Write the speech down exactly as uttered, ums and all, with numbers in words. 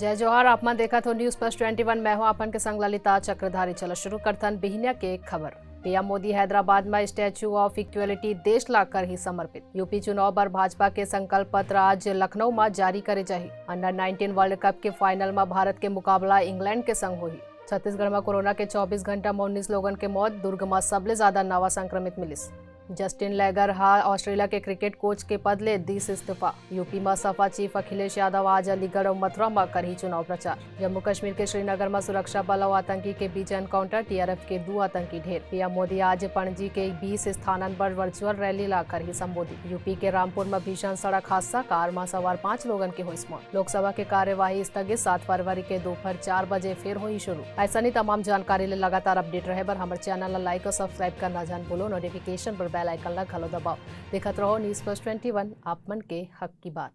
जय जोहार, आप मन देखत हो News Plus Twenty One। मैं हूं आपन के संग ललिता चक्रधारी। चलो शुरू करथन बिहनिया के खबर। पीएम मोदी हैदराबाद में Statue of Equality देश ला करही समर्पित। यूपी चुनाव बर भाजपा के संकल्प पत्र आज लखनऊ में जारी करे जाही। Under nineteen World Cup के final में भारत के मुकाबला इंग्लैंड के संग होही। छत्तीसगढ़ में कोरोना के चौबीस घंटा में उन्नीस लोगन के मौत, दुर्ग में सबले ज्यादा नवा संक्रमित मिलिस। जस्टिन लेगर हा ऑस्ट्रेलिया के क्रिकेट कोच के पद ले दिस इस्तीफा। यूपी म सपा चीफ अखिलेश यादव आज अलीगढ़ अउ मथुरा म करही चुनाव प्रचार। जम्मू कश्मीर के श्रीनगर म सुरक्षा बल अउ आतंकी के बीच एनकाउंटर, टीआरएफ के दू आतंकी ढेर। पीएम मोदी आज पणजी के बीस स्थानन पर वर्चुअल रैली ला करही संबोधित। यूपी के रामपुर म भीषण सड़क हादसा, कार म सवार पांच लोगन के होइस मौत। लोकसभा के कार्यवाही स्थगित, सात फरवरी के दोपहर चार बजे फिर होही शुरू। अइसने तमाम जानकारी ले लगातार अपडेट रहे बर हमर चैनल ला लाइक अउ सब्सक्राइब करना झन भूलो। नोटिफिकेशन पर बेल आइकन ला घलो दबाओ। देखत रहो News Plus Twenty One, आप मन के हक की बात।